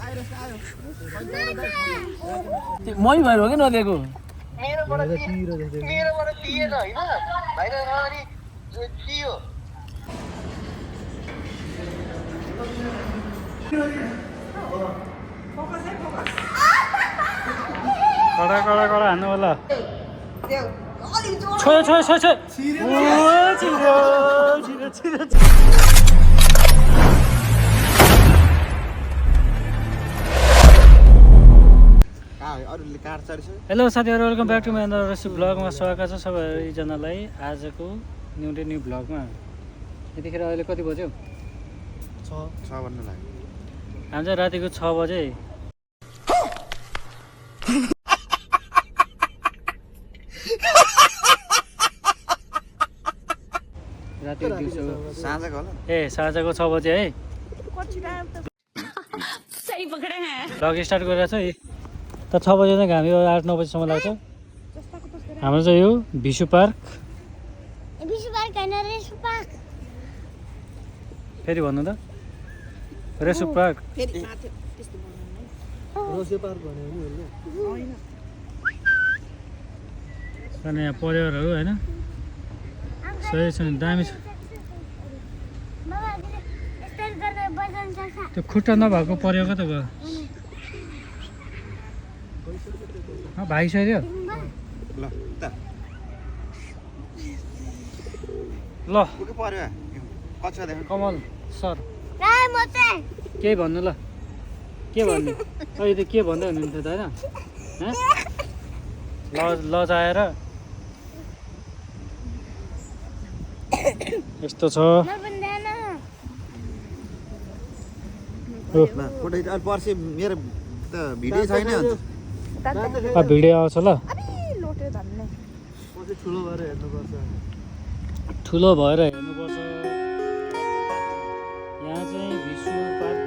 मै भएर हो कि नदिएको मेरोबाट दिएन होइन भाइ र अनि दियो कडा हान्नु होला छोयो हेलो साथीहरू welcome back to my another भ्लगमा स्वागत छ सबैजनालाई आजको न्यू डे न्यू भ्लगमा। यतिखेर अहिले कति बज्यो? 6 भन्नु लाग्यो। हामी चाहिँ रातिको 6 बजे राति दिउँसो साँझको होला साँझको 6 बजे है भ्लग स्टार्ट गरेर छ है त 6 बजे नै घाम 8-9 बजीसम्म लाग्छ। हाम्रो चाहिँ यो भिसु पार्क फेरि भन्नु त रेसु पार्क अनि यहाँ परिवारहरू होइन सही छ दामी छ। त्यो खुट्टा नभएको परिवार कता भयो भागिसक्यो ल कमल सर केही भन्नु ल के भन्नु अहिले त के भन्दै हुनुहुन्थ्यो त होइन लजाएर यस्तो छ पर्सि मेरो त भिडियो छैन भिडियो आउँछ ल ठुलो भएर हेर्नुपर्छ। यहाँ चाहिँ भिसु पार्क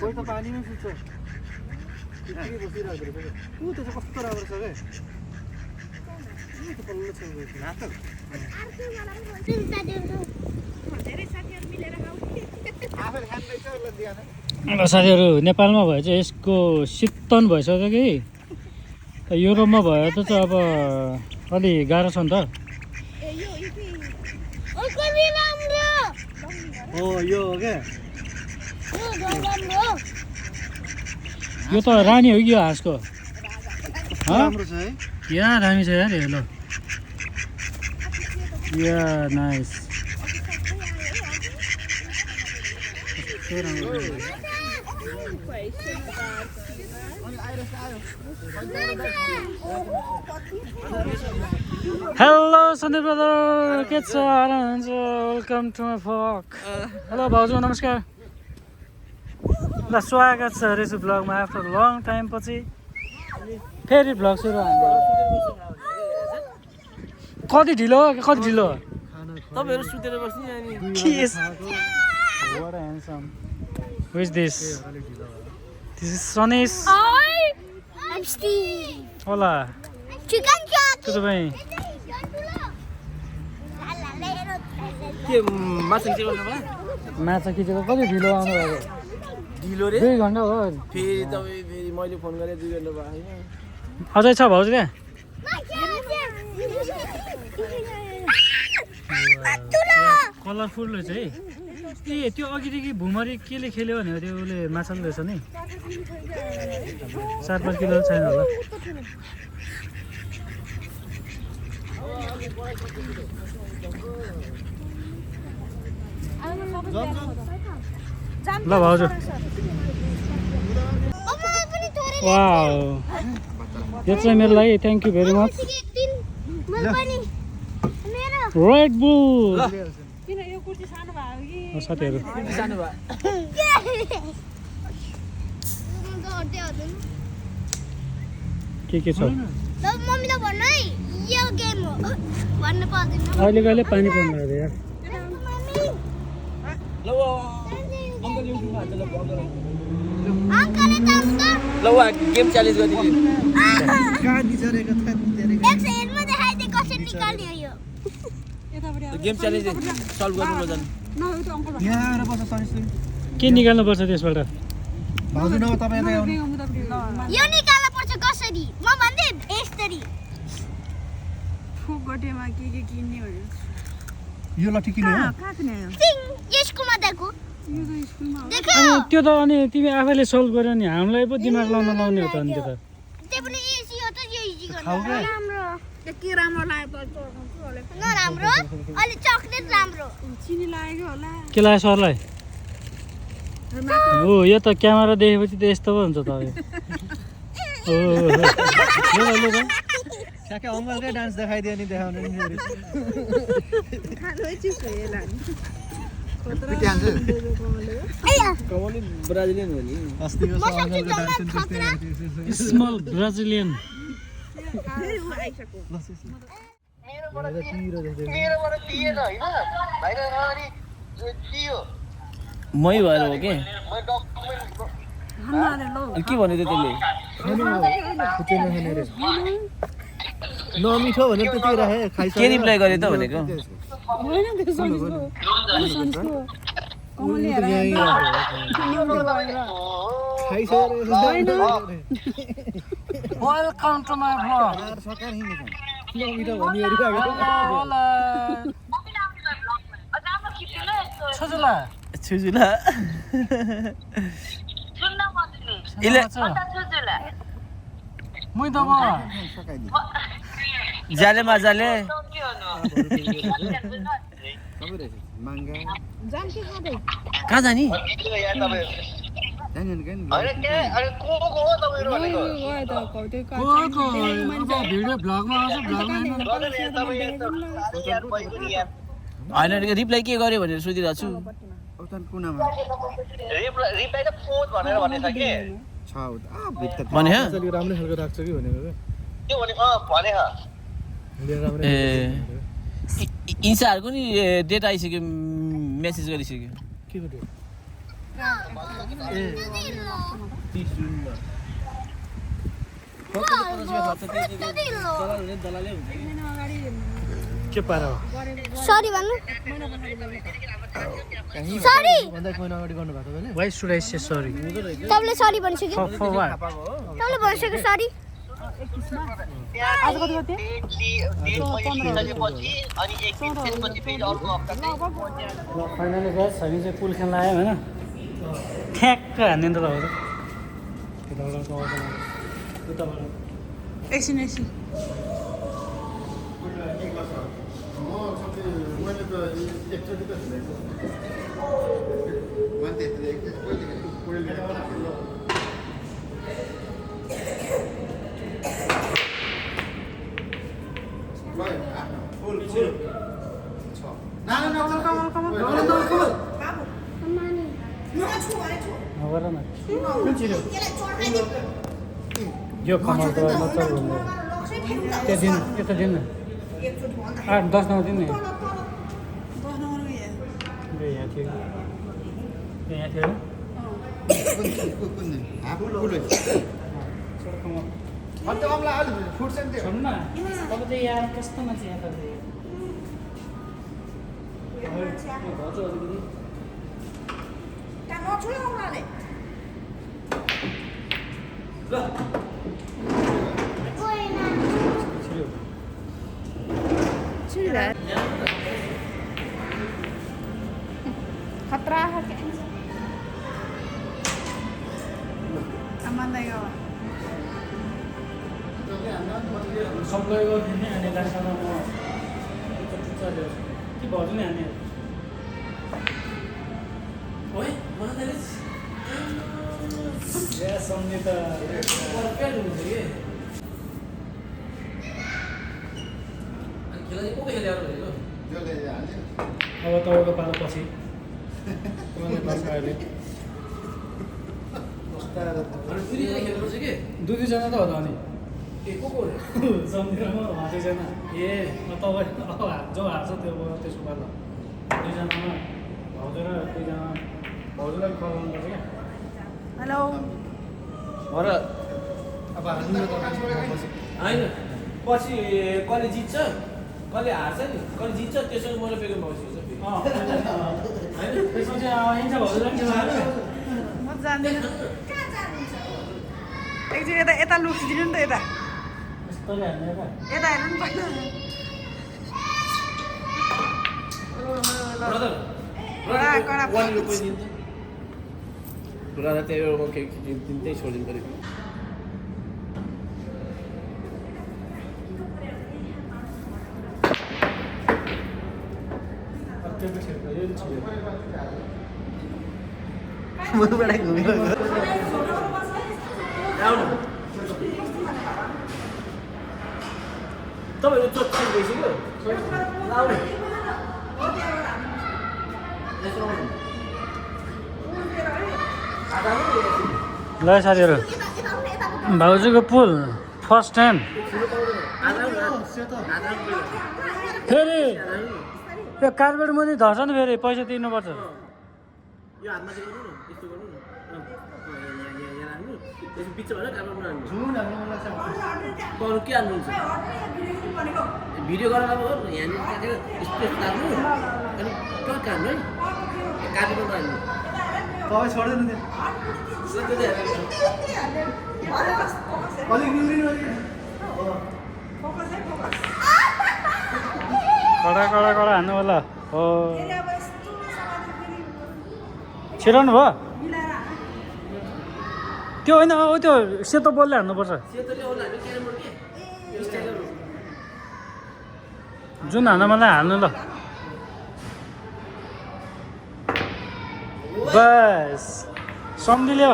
कोही त पानीमै सुत्छ ऊ त्यो चाहिँ कस्तो राम्रो छ क्या साथीहरू नेपालमा भयो चाहिँ यसको शीतन भइसक्यो कि युरोपमा भयो त चाहिँ अब अलि गाह्रो छ नि त। यो हो क्या यो त रानी हो कि यो हाँसको राम्रो छ है यहाँ दामी छ यार hello yeah nice hello Sandeep brother के छ welcome to my vlog. Hello भाउजू नमस्कार ल स्वागत छ रेसु भ्लगमा आफ्टर लङ टाइम पछि फेरि भ्लग सुरु हाम्रो कति ढिलो तपाईहरु सुतेर बस्नी अनि What a handsome. Who is this? This is Sonis. Hi, I'm Steve. Hola. Chicken chop. Tudo bem? के माछा खिचेको छ बा माछा खिचेको कति ढिलो आउनु भएको ढिलो रे 2 घण्टा हो फेरि तपाईँ फेरि मैले फोन गरेँ 2 घण्टा भयो होइन अझै छ भाउजू त्यहाँ कलरफुल रहेछ है ए त्यो अघिदेखि भुमरी केले खेल्यो भने त्यो उसले माछाले रहेछ नि 4-5 किलो छैन होला ल भाउजू वाउ यो चाहिँ मेरो लागि thank you very much red bull साथीहरू सानो भयो के छ मम्मीलाई भन्नु है यो गेम हो भन्नु पर्दैन अहिले कहिले पानी पर्नु अरे यार ल अङ्कल युट्युबमा हाल्छ ल अङ्कल अंकल त ल वा गेम च्यालेन्ज गरिदिनु एक सेकेन्डमा देखाइदिए कसरी निकाल्ने हो यो गेम च्यालेन्ज सल्भ गर्नु ल जानु यहाँ आएर बस्छ सनिस के निकाल्नुपर्छ त्यसबाट भाउजू न तपाईँ यता आउनु यो निकाल्न पर्छ कसरी म भन्दै यसरी फुगटेमा के किन्ने हो यो लट्ठी किन हो सिङ यसको मध्येको यो त स्कुलमा देखो अनि त्यो त अनि तिमी आफैले सल्भ गर्यो नि हामीलाई पो दिमाग लाउने हो त अनि त्यो त त्यो पनि इजी हो त यो इजी खाऊ गर्नु के? राम्रो के राम्रो लाग्यो त नराम्रो अलि चकलेट राम्रो चिनी लागेको होला के लाग्यो सरलाई हो यो त क्यामेरा देखेपछि त यस्तो पो हुन्छ त हो ठ्याक्कै अङ्कलकै डान्स देखाइदियो नि देखाउनु नि फेरि खानै चिज होला कमाउने ब्राजिलियन हो नि अस्तिको म सक्छु अङ्कलको डान्स जम्मा खतरा स्मल ब्राजिलियन मेरोबाट दिएन होइन भाइ अनि दियो मै भएर हो के म डकुमेन्ट अनि के भन्यो त त्यसले नमिठो भनेर त्यति राखे खाइसक्यो के रिप्लाई गरे त भनेको होइन त्यो सनिसको कमले वेलकम टु माई ब्लग सरकार हिँडेको होला छजुला छुजुला इले मुई दबा जाले मजाले कहाँ जाने भिडियो ब्लगमा आउँछ ब्लगमा होइन रिप्लाई के गर्यो भनेर सोधिरहेको छु भने राम्रै खालको राख्छ कि भनेको ए इन्साहरूको नि डेट आइसक्यो मेसेज गरिसक्यो के गर्यो के पारा हो सरी भन्नु सरी भन्दा महिना अगाडि गर्नु भएको तपाईँले why should I say sorry तपाईँले सरी भनिसक्यो फर वाट तपाईँले भनिसक्यो सरी फाइनली गाइस हामी चाहिँ पुल खेल्न आयौँ होइन ठ्याक्क हान्ने त हो एकछिन एकछिन नगर न यो कमल त मतलब त्यो दिन यता दिन 8-10 नौ दिन यहाँ थियो यहाँ थियो सुन्न तपाईँ चाहिँ यहाँ कस्तो मान्छे यहाँ 7 खतरा है क्या aman lagi सप्लाई गरिदिने नि अनि लास्टमा म चल्यो के भाउजू नै हाने ओए मलाई त ए सम्झे त पर्फेक्ट हुन्छ के अनि खेला चाहिँ को खेल्यो भनेको अब तपाईँको पालो पछि तपाईँले पास अहिले अनि दुईजना खेल्नुपर्छ के दुई दुईजना त होला नि ए को हो सम्झेरमा उहाँ दुईजना ए तपाईँ अब जो हार्छ त्यो त्यसको पालो दुईजनामा भाउजू र दुईजना भाउजूलाई कल गर्नुपर्छ क्या हेलो र अब हाल्नु त होइन पछि कसले जित्छ कसले हार्छ नि कसले जित्छ त्यसमा मलाई पेको भाउजू हुन्छ होइन त्यसमा चाहिँ इन्चा भाउजूलाई पनि खेलायो म जान्दिनँ एकचोटि यता यता लुक्सिदिनु नि त यता यस्तोले हान्ने क्या यता हेर्नु नि पहिला ब्रदर कडा वान रुपियाँ दिन्छ ब्रदर त्यही म केही त्यही छोडिदिनु पऱ्यो मुखबाट घुम्यो तपाईँहरू चोट भइसक्यो ल साथीहरू भाउजूको पुल फर्स्ट टाइम फेरि यो कार्पेट मुनि धर्छ नि फेरि पैसा तिर्नुपर्छ यो हातमा चाहिँ गर्नु न यस्तो गर्नु न यहाँ राख्नु त्यसपछि बिचमा होइन काममा राख्नु जुन हाम्रो मन लाग्छ अरू के हाल्नुहुन्छ भिडियो गरेर अब यहाँनिर काटेर यस्तो राख्नु अनि टक्क हाल्नु है काटेर राख्नु तपाईँ छोड्दैन अलिक निहुरिनु कडा कडा कडा हान्नु होला हो छिराउनु भयो त्यो होइन हो त्यो सेतो बलले हान्नुपर्छ सेतोले होला हामी क्यारमोड के स्टाइलर जुन हान्न मलाई हाल्नु ल बस सम्धिले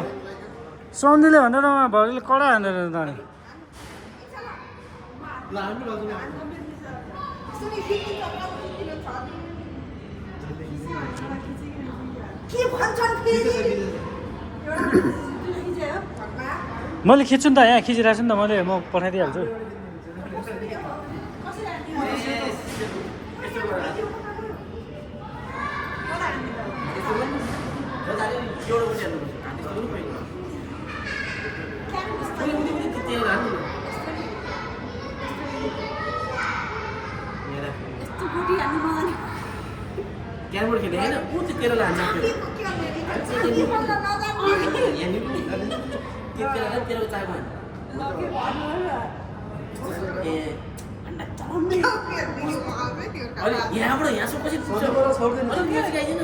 भनेर भाउजूले कडा हानेर त अनि ल हाम्रो भाउजू के भन्छन् फेरि मैले खिच्छु नि त यहाँ खिचिरहेको छु नि त मैले म पठाइदिइहाल्छु क्यारमोड खेल्ने होइन ऊ चाहिँ तेरो लान्छ तेरो चाको ए अहिले यहाँबाट यहाँसम्म पछि पुग्छ म्युजिक आइदिएन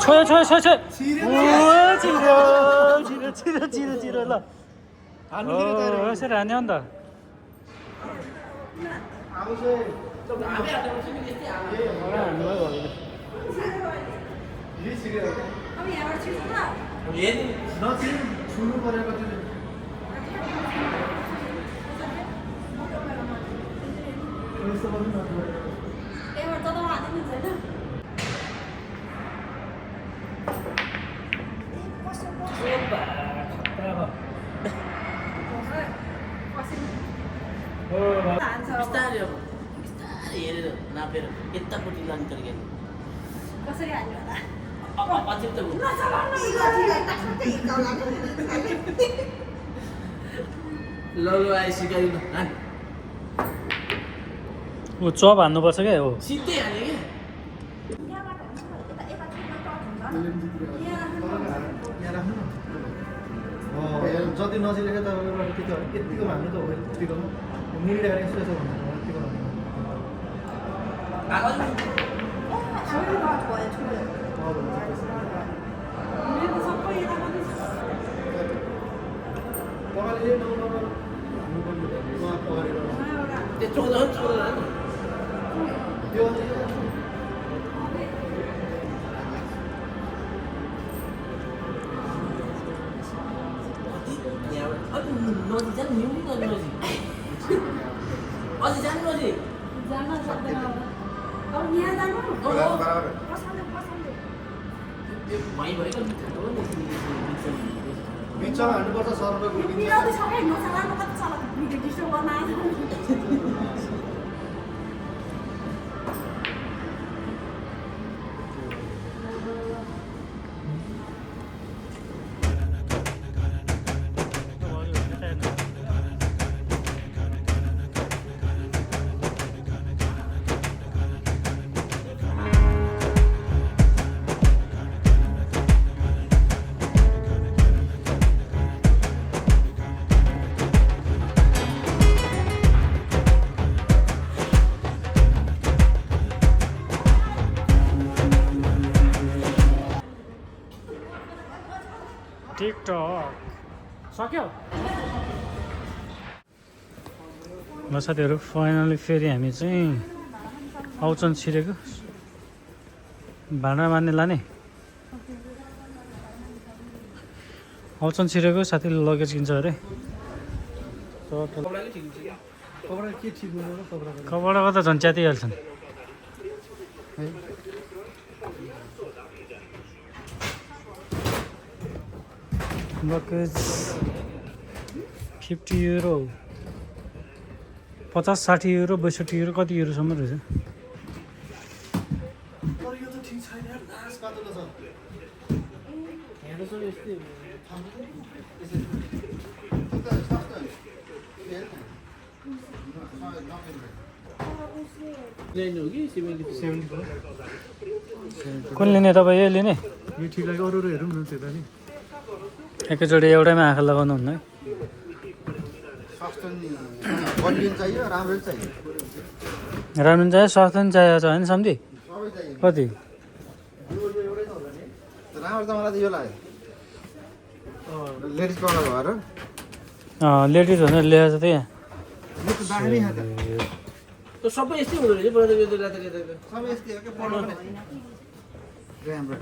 छोयो छोयो छोयो छोयो छिरो छिरो छिरो छिरो ल यसरी हान्यो नि त छुनु परेको बिस्तारै हेरेर नापेर यतापट्टि लाने तरिका कसरी हाल्नु होला अझै त ल आइ सिकाइदिनु हान ऊ चप हान्नुपर्छ क्या हो सिधै हाने क्या यहाँ राख्नु न जति नजिलेको तपाईँको त्यति हो यतिको भन्नु त हो यतिको मिलिरहेको यस्तो छ भन्नु यतिको भन्नु सबै बात भयो ठुलो मेरो त सबै यता मात्रै छ पकाले नौलो उहाँ परेर त्यो चोक्दैन त्यो नजिक जानु न्युली न नजिक अझै जानु नजिक जान सक्दैन अब यहाँ जानु पसन्द त्यो भाइ भएको बिचमा हान्नुपर्छ सर्भर मिलाउँदै सबै नचलानु कति चला भिडियो डिस्टर्ब गर्न आएछ टिकटक सक्यो ल साथीहरू फाइनली फेरि हामी चाहिँ आउँछन् छिरेको भाँडा मान्ने लाने आउँछन् छिरेको साथीले लगेज किन्छ अरे कपडा के ठिक हुनु र कपडा कपडाको त झन् च्यातिहाल्छन् लगेज 50 युरो 50-60 युरो 62 युरो कति युरोसम्म रहेछ तर यो त ठिक छैन यार नास पातलो छ हेर्नु छ यस्तै ल्याइनु हो कि सिमेन्ट कुन लिने तपाईँ यो लिने यो ठिक लाग्यो अरू हेरौँ न त्यो त नि एकैचोटि एउटैमा आँखा लगाउनु हुन्न है बलियो चाहियो राम्रो चाहियो राम्रो पनि चाहियो सस्तो पनि चाहिएको छ होइन सम्झी सबै चाहियो कति राम्रो त मलाई त यो लाग्यो लेडिज कलर भएर लेडिज भनेर ल्याएको छ त यहाँ यो त दामी खान्छ त्यो सबै यस्तै हुँदो रहेछ बडा यो राता सबै यस्तै हो के पढ्नु पनि राम्रो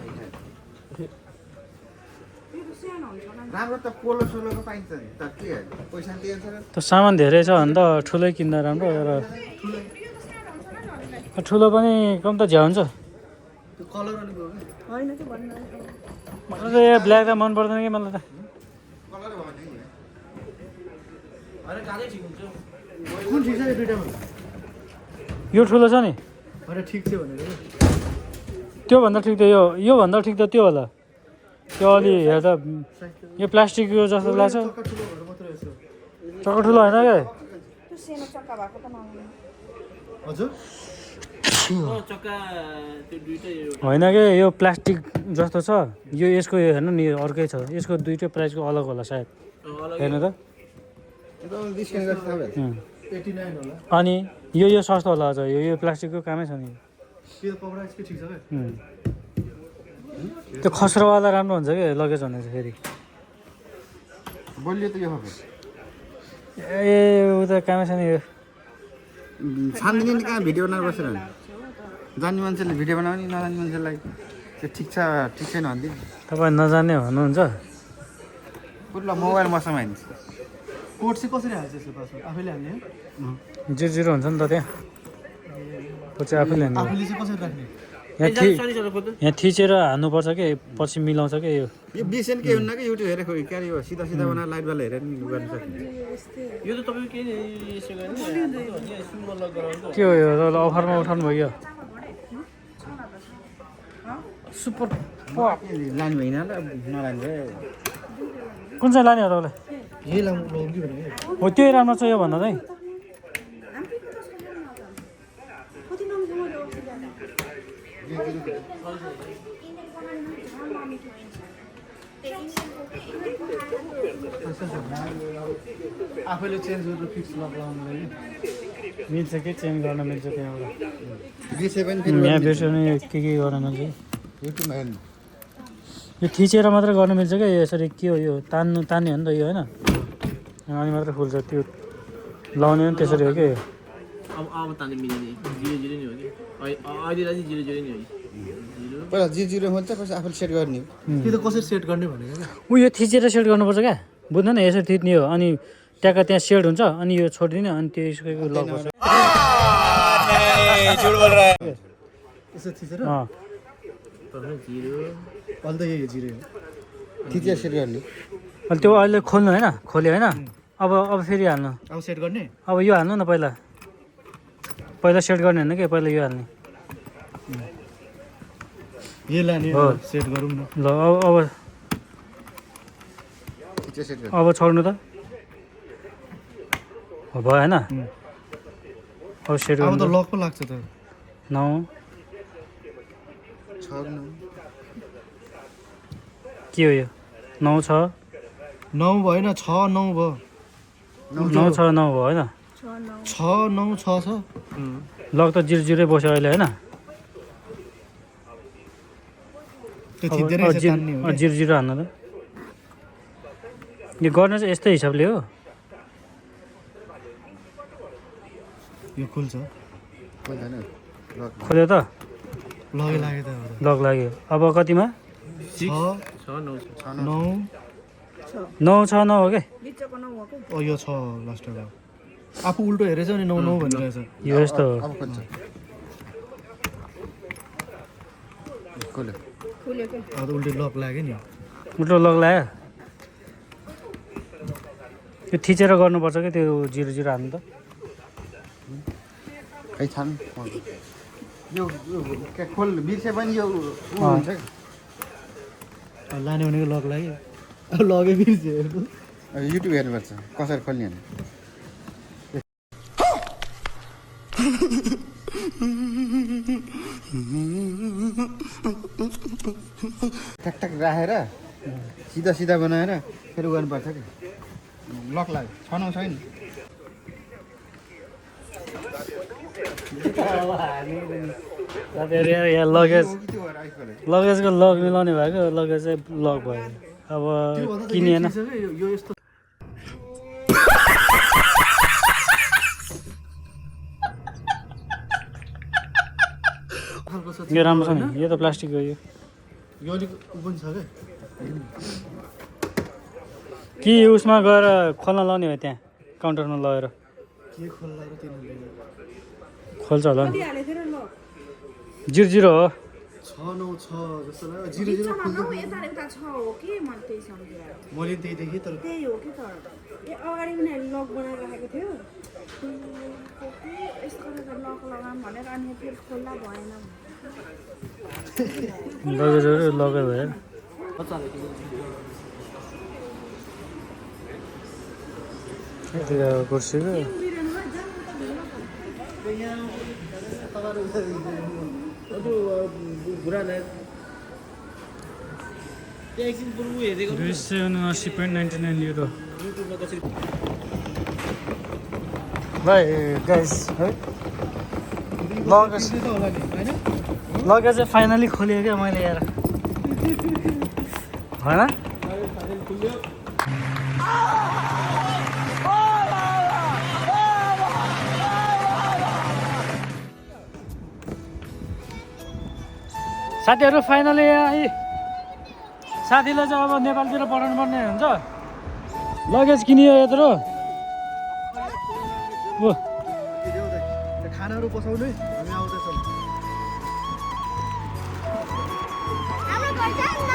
राम्रो त पोलो सोलोको पाइन्छ नि त के पैसा दिन्छ त्यो सामान धेरै छ भने त ठुलै किन्दा राम्रो र ठुलो पनि कम त झ्या हुन्छ त्यो कलर अलिक हो कि होइन कि भन्नु मलाई त यो ब्ल्याक त मन पर्दैन कि मलाई त कलर भयो नि होइन कालै ठिक हुन्छ कुन ठिक छ यो दुइटामा यो ठुलो छ नि होइन ठिक छ भनेर त्योभन्दा ठिक त योभन्दा ठिक त त्यो होला त्यो अलि हेर्दा यो प्लास्टिकको जस्तो लाग्छ चक्का ठुलो भएर मात्रै यसो चक्का ठुलो होइन क्या त्यो सानो चक्का भएको त नआउनु हजुर चक्का त्यो दुइटै होइन कि यो प्लास्टिक जस्तो छ यो यसको हेर्नु नि अर्कै छ यसको दुइटै प्राइसको अलग होला सायद हेर्नु त यो त डिस्काउन्ट गर्छ तपाईहरु 89 होला अनि यो सस्तो होला अझ यो प्लास्टिकको कामै छ नि त्यो कपडा यसकै ठिक छ क्या त्यो खस्रोवाला राम्रो हुन्छ कि लगेज भने चाहिँ फेरि बलियो त यो खबर ए उता कामै छ नि यो छान्दिने कहाँ भिडियो बनाएर बसेर जान्ने मान्छेले भिडियो बनाउने नजान्ने मान्छेलाई त्यो ठिक छ ठिक छैन भन्दै तपाईँ नजान्ने भन्नुहुन्छ पुरा मोबाइल मसँग हान्छ कोट चाहिँ कसरी हाल्छ यसको पासमा आफैले हाल्ने हो 0 हुन्छ नि त त्यहाँ पछि आफैले हान्ने आफूले चाहिँ कसरी राख्ने यहाँ थिचेर हान्नुपर्छ कि पछि मिलाउँछ कि यो यो बिसेन के हुन्न कि युट्युब हेरेको क्यारी हो सिधा सिधा बनाएर लाइटवाला हेरेर नि गर्न सक्ने यो त तपाईँ के यसो गर्ने सिम्बल लक गराउनु के हो यो अफरमा उठाउनु भयो सुपर लाने भएन ल नलाने भए कुन चाहिँ लाने हो तपाईँलाई यही लाउनु कि भने हो त्यही राम्रो छ यो भन्दा चाहिँ कति नम्बर आफैले चेन्ज गरेर फिक्स लक लाउनु लागि मिल्छ कि चेन्ज गर्न मिल्छ त्यहाँबाट बिर्से पनि फेरि यहाँ बिर्सने के गर्न मिल्छ युट्युबमा हेर्नु यो थिचेर मात्र गर्न मिल्छ क्या यसरी के हो यो तान्ने हो नि त यो होइन अनि मात्र फुल्छ त्यो लाउने पनि त्यसरी हो क्या अब तान्ने मिल्ने 0-0 नै हो कि अहिले चाहिँ 0-0 नै हो पहिला 0-0 हुन्छ पछि आफूले सेट गर्ने त्यो त कसरी सेट गर्ने भनेको क्या ऊ यो थिचेर सेट गर्नुपर्छ क्या बुझ्नु न यसरी थिच्ने हो अनि ट्याक्क त्यहाँ सेट हुन्छ अनि यो छोडिदिने अनि त्यो यसको लक पर्छ यसो थिचेर अँ अहिले त यही हो 0 हो थिचेर सेट गर्ने अनि त्यो अहिले खोल्नु होइन खोल्यो होइन अब फेरि हाल्नु अब सेट गर्ने अब यो हाल्नु न पहिला सेट गर्ने होइन कि पहिला यो हाल्ने यो लाने हो। सेट गरौँ न ल अब थिचेर सेट गर्ने अब छोड्नु त भयो होइन अब सेट अब त गर्नु लक पो लाग्छ त 9 छ के हो यो 9 6 9 भएन 6 9 भयो 9 6 9 भयो होइन 6 9 6 छ लक त 0-0 बस्यो अहिले होइन त्यो थिच्दै रहेछ तान्ने हो क्या। 0-0 हान्नु त यो गर्ने चाहिँ यस्तै हिसाबले हो यो खुल्छ खोल्दैन लक खोल्यो त लगै लाग्यो त अब लक लाग्यो अब कतिमा 6 9 9 6 9 हो क्या ओ यो 6 लास्टको आफू उल्टो हेरेछ नि 9 9 भनिरहेछ यो यस्तो हो अब खोल्छ खोल्यो अब त उल्टो लक लाग्यो नि उल्टो लक लाग्यो त्यो थिचेर गर्नुपर्छ क्या त्यो 0-0 हान्नु त खै छान यो खोल बिर्से पनि यो हुन्छ अब लाने भनेको लक लाग्यो अब लगै बिर्स्यो हेर्नु युट्युब हेर्नुपर्छ कसरी खोल्ने भने ठ्याक राखेर सिधा सिधा बनाएर फेरि गर्नुपर्छ कि लक लाग्यो 6 9 छैन साथीहरू यहाँ लगेजको लक मिलाउने भएको लगेज चाहिँ लक भयो अब किनिएन यो यस्तो खालको छ यो राम्रो छ नि यो त प्लास्टिकको यो यो अलिक उ पनि छ क्या कि उसमा गएर खोल्न लाउने हो त्यहाँ काउन्टरमा लगेर के खोल्ला र तिनीहरूले खोल्छ होला नि 0-0 हो 6 9 6 जस्तो लाग्यो 0 0 नौ यता यता छ हो कि मैले त्यही सम्झेँ मैले त्यही देखेँ तर त्यही हो कि तर ए अगाडि उनीहरूले लक बनाएर राखेको थियो यस्तो गरेर लक लगाऊँ भनेर अनि फेरि खोल्दा भएन लगेजहरू लगै भयो कुर्सीको एकछिन पूर्व हेरेको 279.99 युरो भाइ गाइस है लगेज होला नि हैन लगेज चाहिँ फाइनली खोलियो क्या मैले यार होइन साथीहरू फाइनली यहाँ साथीलाई चाहिँ अब नेपालतिर पठाउनु पर्ने हुन्छ लगेज किनियो यत्रो ओ त्यो खानाहरू पसाउने हामी आउँदैछौँ हाम्रो घर जाऊँ न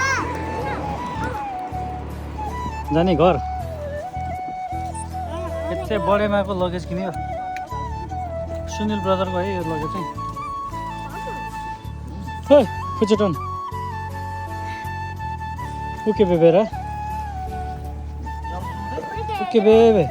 जाने घर यति बडेमाको लगेज किन्यो सुनिल ब्रदरको है यो लगेज चाहिँ Hey, put it on. Okay, baby. Okay, baby.